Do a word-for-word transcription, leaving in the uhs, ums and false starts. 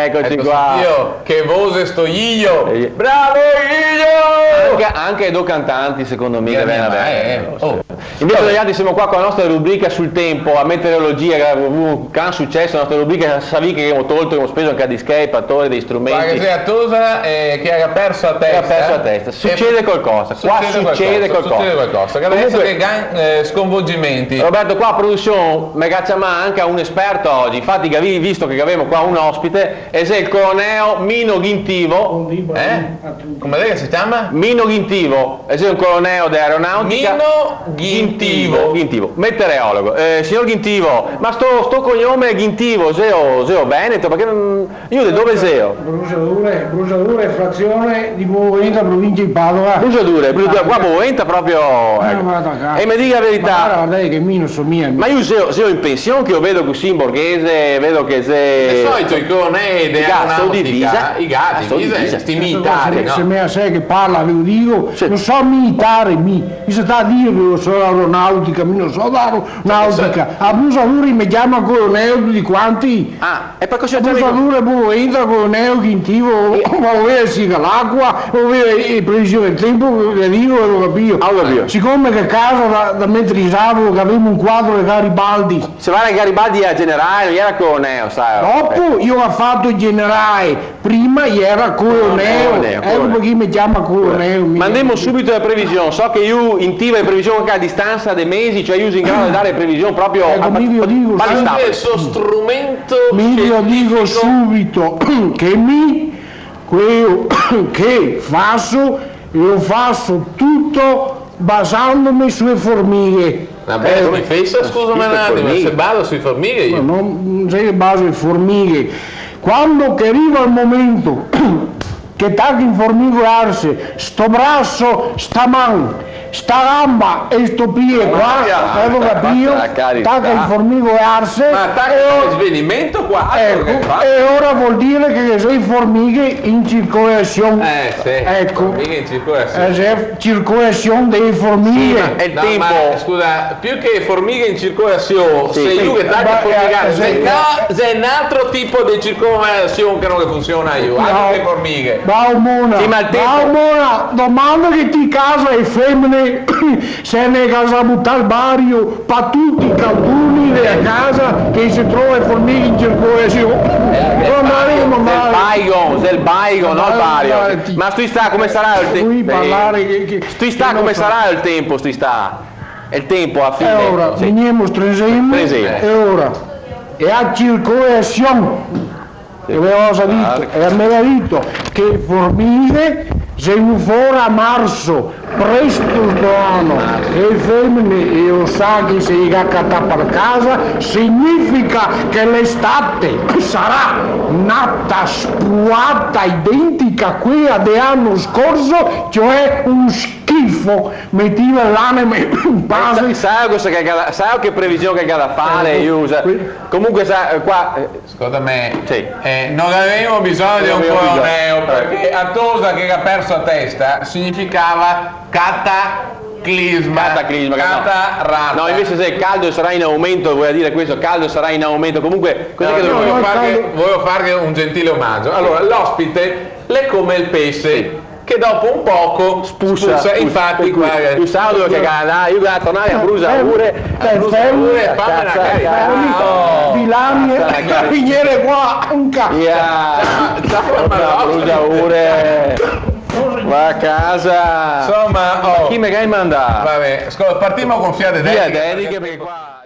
Ecoci qua. Dio, che voxe sto Gigio! Eh, bravo Gigio! Anca, anca do cantanti, secondo me, che vien ben. Eh, oh. Invese noialtri semo qua co la nostra rubrica sul tempo, a meteorologia, che ga avù un gran suceso la nostra rubrica, savì che gavemo tolto, che gavemo speso anca dei schei, pa tore dei strumenti. Qua che xe a tosa, eh, che ga perso la testa. Che ga perso la testa. Sucede qualcosa, qua sucede qualcosa. Sucede qualcosa, sucede qualcosa. Che adeso comunque che ga, eh, sconvolgimenti. Roberto, qua a produsion me ga ciamà anca un esperto ogi, infati gavì visto che gavemo qua un ospite, e xe el coloneo Mino Ghintivo. Bon dì, bon dì a tuti. Come xe che se ciama? Mino Ghintivo, e xe un coloneo de aeronautica. Mino Ghintivo. Ghintivo, meteorologo. Eh, signor Ghintivo, ma sto, sto cognome Ghintivo, xeo, xeo veneto? Parché, mm, Lu de dove xeo? Bruxadure, Bruxadure, frazione de Boenta, provincia de Padova. Bruxadure, Bruxadure, qua Boenta proprio, eco. Varda, cara. E me diga la verità. Ma varda, varda che mi no so mia. Ma lu xeo, xeo in pension, che lo vedo cusì in borghese, vedo che xe... De solito i colonei de aeronautica, i ga, i ga, i ga, sti militari, no? Se me sa che parla, ve lo digo, no so militare, mi, mi so stà a dire, so aeronautica, mi no so aeronautica. A Bruxadure me ciama coloneo tuti quanti. Ah. E parché se... Bruxadure, Boenta, coloneo Ghintivo, ma vol dir che siga l'acua, vol dir, eh, prevision del tempo, ve digo, go capìo. Ah, go capìo. Sicome che a casa da, da mentre che gavemo un quadro de Garibaldi. Se varda che Garibaldi iera generale, no iera coloneo, sa. Dopo, lu ga fato el generale, prima iera coloneo. Coloneo, eco coloneo. Parché me ciama coloneo, mi. Ma ndemo subito a prevision, so che lu intiva le prevision anca a distansa de mesi, cioè lu xe in grado de dare prevision proprio a... Eco, mi ve lo digo, pa, pa, sì. Anca el so strumento scientifico. Mi ve lo digo subito che mi, queo che faso, lo faso tuto basandome su le formighe. Vabè, eh, come faso, scusame un atimo, se baso su le formighe lu? No, no, no xe che baso su le formighe. Quando che riva el momento che taca a informigolarse sto braso, sta man, sta gamba e sto pie qua, gavì capìo? Taca a informigolarse. Ma taca un svenimento qua, altro che qua. Eco, e ora vol dir che xe formighe in circolasion. Eh, sì, eco. Formighe in circolasion. Eh, sì, circolasion dele formighe. Sì, ma el tempo. No, ma scusa, Più che formighe in circolasion, sì, se lu che taca a formigar, eh, xe na-, xe n'altro tipo de circolasion che no che funsiona, lu, altro che formighe. Bravo, Mona. Sì, ma el tempo. Bravo, Mona, domanda che ti casa e femene, se ne ga za butà el bario, pa tuti i calduni dela casa che se trova e formighe in circolasion. Eh, del baigon, del baigon, no el bario. Ma sto istà come sarà el tempo? Pol parlar che, che... Sto istà come sarà el tempo, sto istà? El tempo, a fine. E ora, sì. Vegnemo, strenzemo, strenzemo. E ora, e a circolasion, sì, che ve go za dito, e me ga dito che le formighe xe fora a marso, presto sto ano, e le femene, e lo sa che se le ga catà par casa, significa che l'estate sarà nata spuata, identica a quela de l'ano scorso, cioè un schifo. Metiva l'anima in pace. Sa, sa cosa che ga da, sa che prevision che ga da fare, eh, lu, sa, que- comunque, sa, eh, qua, eh, scoltame, sì, eh, no gavemo bisogno de un coloneo, parché a tosa che ga perso la testa significava cataclisma. Cataclisma, no. Catarata. No, invese se el caldo sarà in aumento, vol dir questo, caldo sarà in aumento. Comunque, cos'è che... No, voio farghe, voio farghe un gentile omagio. Alora, l'ospite l'è come el pese. Sì. Che dopo un poco spusa, spusa, spusa, infati, spusa. Qua, eh, lu sa dove che ga da, lu ga da tornare a Bruxadure, eh, a Bruxadure, eh, fame na carità, oh. Di là, mi, carabiniere qua, anca. Via. Ciao, ciao, Bruxadure. Va a casa. Insoma, oh. Ma chi me ga mandà? Vabè, scolta, partimo con Fiat e Dediche. Fiat e Dediche, parché qua